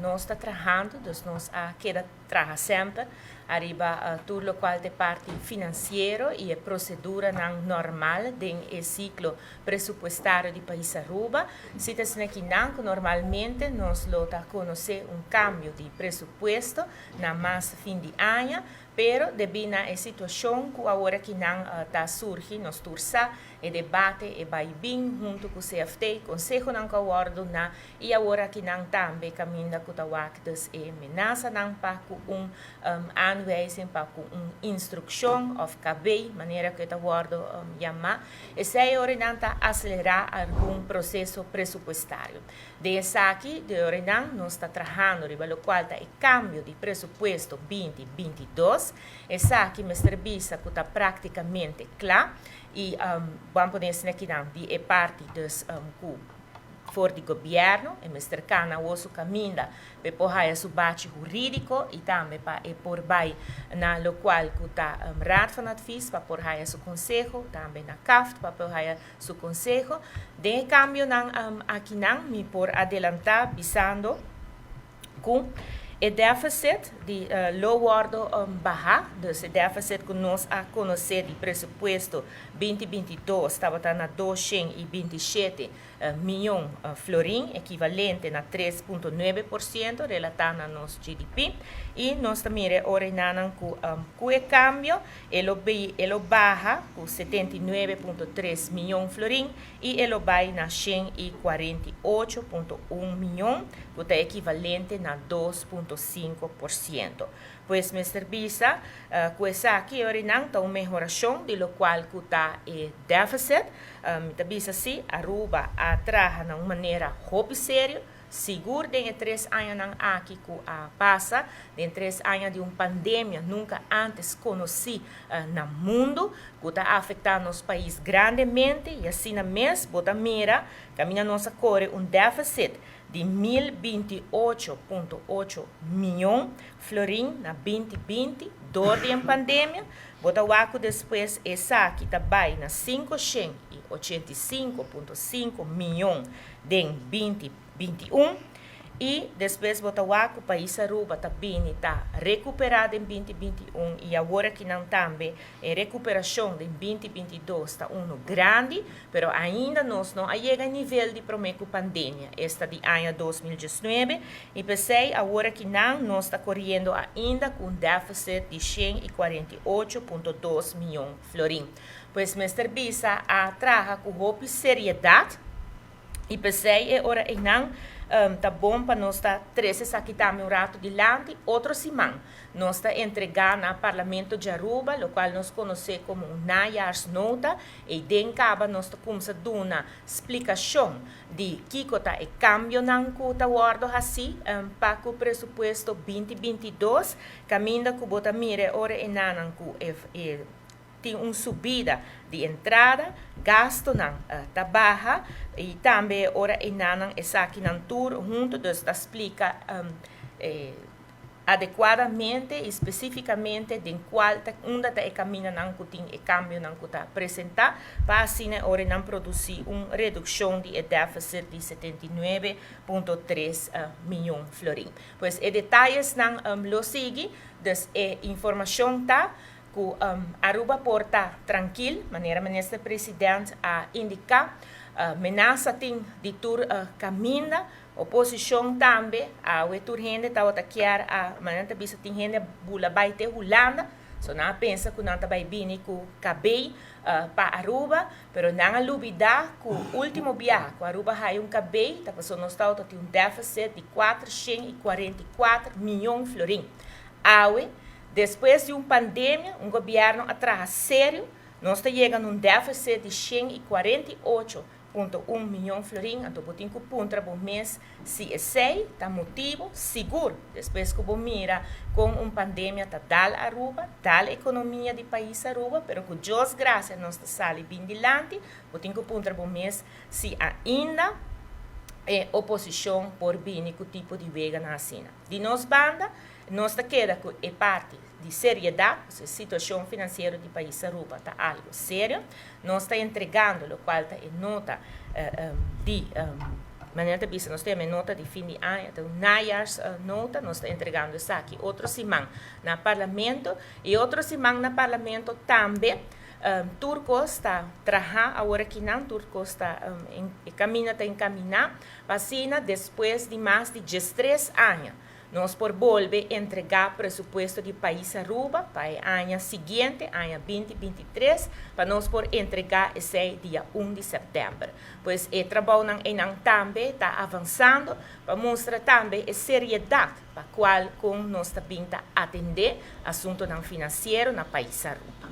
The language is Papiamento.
nos ta trahando, dus nos a keda traha semper ariba tur locual ta e parti financiero y e proceduranan normal den e ciclo presupuestario di pais Aruba. Si ta asina kinan cu normalmente nos lo ta conoce un cambio di presupuesto na mas fin di aña, pero debi na e situacion cu awor akinan ta surgi, nos tur sa e debate e bai bin hunto cu CFT, consehonan cu a wordo duna y awor akinan tambe caminda cu ta wak dus e menasanan pa cu un aanwijzing, pa cu un instruccion of KB, manera cu e ta wordo yama. Esey ora nan ta acelera algun proceso presupuestario. Den esaki, de ora nan nos ta trahando riba locual ta e cambio di presupuesto 2022. Esaki mester bisa cu ta practicamente cla y ban pone esaki akinan di e parti dus cu for di gobierno e mester cana awor su caminda pa por haya su bachi huridico y tambe pa e por bay na locual cu ta Raad van Advies pa por haya su conseho, tambe na CAFT pa por haya su conseho. Den e cambionan akinan mi por adelanta bisando cu e deficit di lo wordo baha, dus e deficit cu nos a conoce di presupuesto 2022 tabata na 227 miyon florin, equivalente na 3.9% relata na nos GDP. Y nos ta mira ora nan cu e cambio, e lo baha cu 79.3 miyon florin y e lo bay na 148.1 miyon, cu ta equivalente na 2.5%. Pues mester bisa cu esaki ora nan ta un mehoracion di locual cu ta e deficit. Ta bisa si Aruba a traha na un manera hopi serio, sigur den 3 añanan aki cu a pasa, den 3 aña di un pandemia nunca antes conoci na mundo, cu ta afecta nos pais grandemente, y asina mes, bo ta mira, caminda nos a core un deficit di 1028.8 miyon florin na 2020, door di pandemia, bo ta wak despues esaki ta bay na 585.5 miyon den 2021 y despues bo ta wak cu pais Aruba ta bin ta recupera den 2021 y awor akinan tambe e recuperacion den 2022 ta uno grandi, pero ainda nos no a yega nivel di prome cu pandemia, esta di aña 2019, y p'esey awor akinan nos ta coriendo ainda cu un deficit di 148.2 miyon florin. Pues mester bisa a traha cu hopi seriedad y p'esey e ora einan ta bon pa nos ta trece esaki tambe un rato dilanti. Otro siman nos ta entrega na Parlamento di Aruba locual nos conoce como un najaarsnota y den caba nos ta cuminsa duna explicacion di kico ta e cambionan cu ta wordo haci pa cu presupuesto 2022, caminda cu bo ta mira ora einan cu e tin un subida di entrada, gastonan ta baha y tambe ora einan esakinan tur hunto, dus ta explica adecuadamente y specificamente den cual ta unda ta e camindanan cu tin e cambionan cu ta presenta pa asina ora nan produci un reduccion di e deficit di 79.3 miyon florin. Pues e detayesnan lo sigui, dus e informacion ta cu Aruba por ta trankil, manera minister president a indica, menasa tin di tur caminda, oposicion tambe, awe tur hende tabata kier a, manera ta bisa, tin hende bula bay te Hulanda, so nan a pensa cu nan ta bay bini cu KB pa Aruba, pero nan a lubida cu ultimo biaha cu Aruba haya un KB, ta paso nos tabata tin un deficit di 444 miyon florin. Awe, despues di un pandemia, un gobierno a traha serio, nos ta yega na un deficit di 148.1 miyon florin, anto bo tin cu puntra bo mes si esey ta motibo sigur, despues cu bo mira con un pandemia ta dal Aruba, dal economia di pais Aruba, pero cu Dios gracia nos ta sali bin dilanti, bo tin cu puntra bo mes si ainda e oposicion por bini cu tipo di weganan asina. Di nos banda, nos ta keda cu e parti di seriedad, e situacion financiero di pais Aruba ta algo serio, nos ta entregando locual ta e nota di Manera ta bisa, nos tin nota di fin di aña, anto najaarsnota, nos ta entregando esaki otro siman na parlamento y otro siman na parlamento tambe. Tur cos ta traha awor aki nan, tur cos ta caminda ta encamina, asina despues di mas di 13 aña nos por bolbe entrega presupuesto di pais Aruba pa e aña siguiente, aña 2023, pa nos por entrega esey dia 1 di september. Pues e trabou nan tambe ta avansando pa mustra tambe e seriedad pa cual con nos tambe ta atende asunto financiero na pais Aruba.